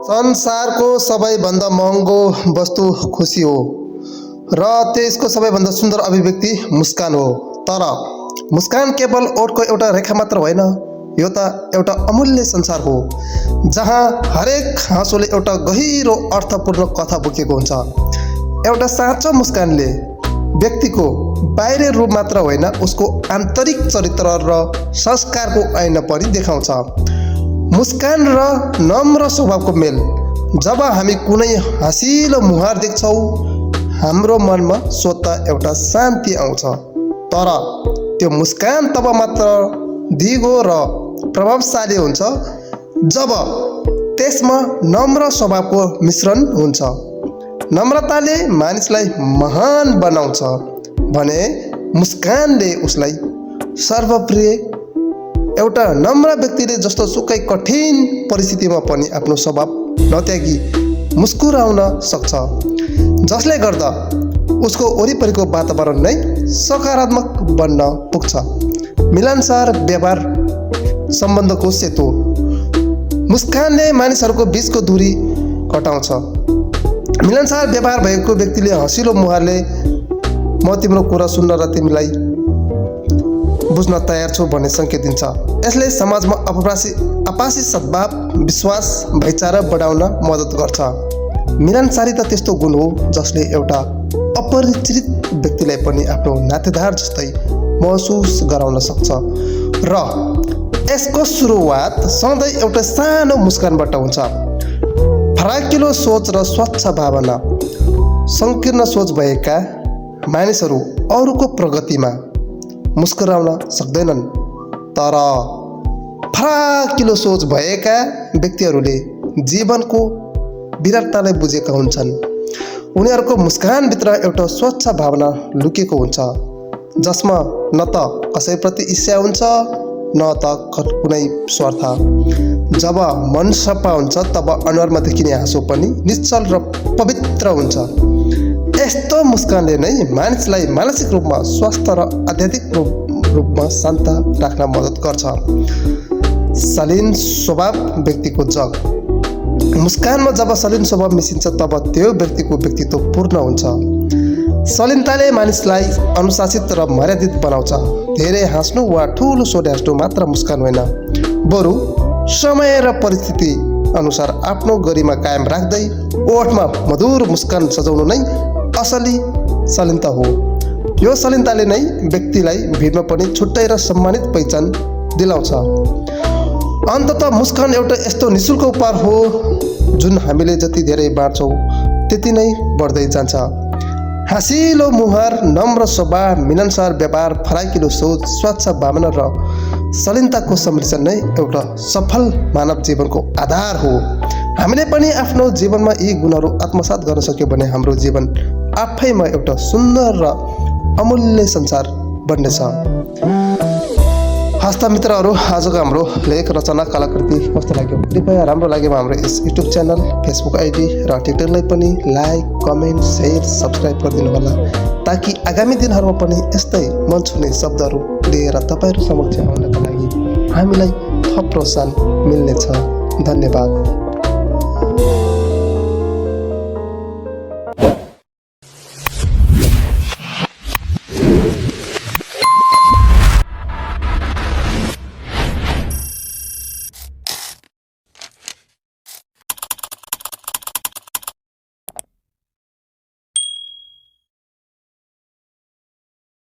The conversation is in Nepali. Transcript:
संसारको सबैभन्दा महँगो वस्तु खुसी हो र त्यसको सबैभन्दा सुन्दर अभिव्यक्ति मुस्कान हो। तर मुस्कान केवल ओठको एउटा रेखा मात्र होइन, यो त एउटा अमूल्य संसार हो जहाँ हरेक हाँसोले एउटा गहिरो अर्थपूर्ण कथा बोकेको हुन्छ। एउटा साँचो मुस्कानले व्यक्तिको बाहिरी रूप मात्र होइन, उसको आन्तरिक चरित्र र संस्कारको ऐना पनि देखाउँछ। मुस्कान र नम्र स्वभावको मेल। जब हामी कुनै हँसिलो मुहार देख्छौँ, हाम्रो मनमा स्वतः एउटा शान्ति आउँछ। तर त्यो मुस्कान तब मात्र दिगो र प्रभावशाली हुन्छ जब त्यसमा नम्र स्वभावको मिश्रण हुन्छ। नम्रताले मानिसलाई महान बनाउँछ भने मुस्कानले उसलाई सर्वप्रिय। एउटा नम्र व्यक्तिले जस्तो सुकै कठिन परिस्थितिमा पनि आफ्नो स्वभाव नत्यागी मुस्कुराउन सक्छ, जसले गर्दा उसको वरिपरिको वातावरण नै सकारात्मक बन्न पुग्छ। मिलनसार व्यवहार सम्बन्धको सेतु। मुस्कानले मानिसहरूको बीचको दूरी घटाउँछ। मिलनसार व्यवहार भएको व्यक्तिले हँसिलो मुहारले म तिम्रो कुरा सुन्न र तिमीलाई बुझ्न तयार छु भन्ने सङ्केत दिन्छ। यसले समाजमा आपसी सद्भाव, विश्वास, भाइचारा बढाउन मद्दत गर्छ। मिलनसारिता त्यस्तो गुण हो जसले एउटा अपरिचित व्यक्तिलाई पनि आफ्नो नातेदार जस्तै महसुस गराउन सक्छ र यसको सुरुवात सधैँ एउटा सानो मुस्कानबाट हुन्छ। फराकिलो सोच र स्वच्छ भावना। सङ्कीर्ण सोच भएका मानिसहरू अरूको प्रगतिमा मुस्कुराउन सक्दैनन्, तर फराकिलो सोच भएका व्यक्तिहरूले जीवनको विराटतालाई बुझेका हुन्छन्। उनीहरूको मुस्कानभित्र एउटा स्वच्छ भावना लुकेको हुन्छ, जसमा न त कसैप्रति ईर्ष्या हुन्छ न त कुनै स्वार्थ। जब मन सफा हुन्छ तब अनुहारमा देखिने हाँसो पनि निश्चल र पवित्र हुन्छ। यस्तो मुस्कानले नै मानिसलाई मानसिक रूपमा स्वस्थ र आध्यात्मिक रूपमा शान्त राख्न मद्दत गर्छ। शालीन स्वभाव व्यक्तिको जग। मुस्कानमा जब शालीन स्वभाव मिसिन्छ तब त्यो व्यक्तिको व्यक्तित्व पूर्ण हुन्छ। शालीनताले मानिसलाई अनुशासित र मर्यादित बनाउँछ। धेरै हाँस्नु वा ठुलो स्वरले हाँस्नु मात्र मुस्कान होइन, बरु समय र परिस्थिति अनुसार आफ्नो गरिमा कायम राख्दै ओठमा मधुर मुस्कान सजाउनु नै असली शालीनता हो। यो शालीनताले नै व्यक्तिलाई भिडमा पनि छुट्टै र सम्मानित पहिचान दिलाउँछ। अन्ततः मुस्कान एउटा यस्तो निःशुल्क उपहार हो जुन हामीले जति धेरै बाँड्छौँ त्यति नै बढ्दै जान्छ। हाँसिलो मुहार, नम्र स्वभाव, मिलनसार व्यवहार, फराकिलो सोच, स्वच्छ भावना र शालीनताको सम्मिश्रण नै एउटा सफल मानव जीवनको आधार हो। हामीले पनि आफ्नो जीवनमा यी गुणहरू आत्मसात गर्न सक्यौँ भने हाम्रो जीवन आफैमा एउटा सुन्दर र अमूल्य संसार बन्नेछ। हस्त मित्रहरू, आजको हाम्रो लेख रचना कलाकृति कस्तो लाग्यो? कृपया राम्रो लागेमा हाम्रो यस युट्युब च्यानल, फेसबुक आइडी र ट्विटरलाई पनि लाइक, कमेन्ट, शेयर, सब्सक्राइब गरिदिनु होला, ताकि आगामी दिनहरूमा पनि यस्तै मन छुने शब्दहरू लिएर तपाईँहरू समक्ष आउनका लागि हामीलाई थप प्रोत्साहन मिल्नेछ। धन्यवाद।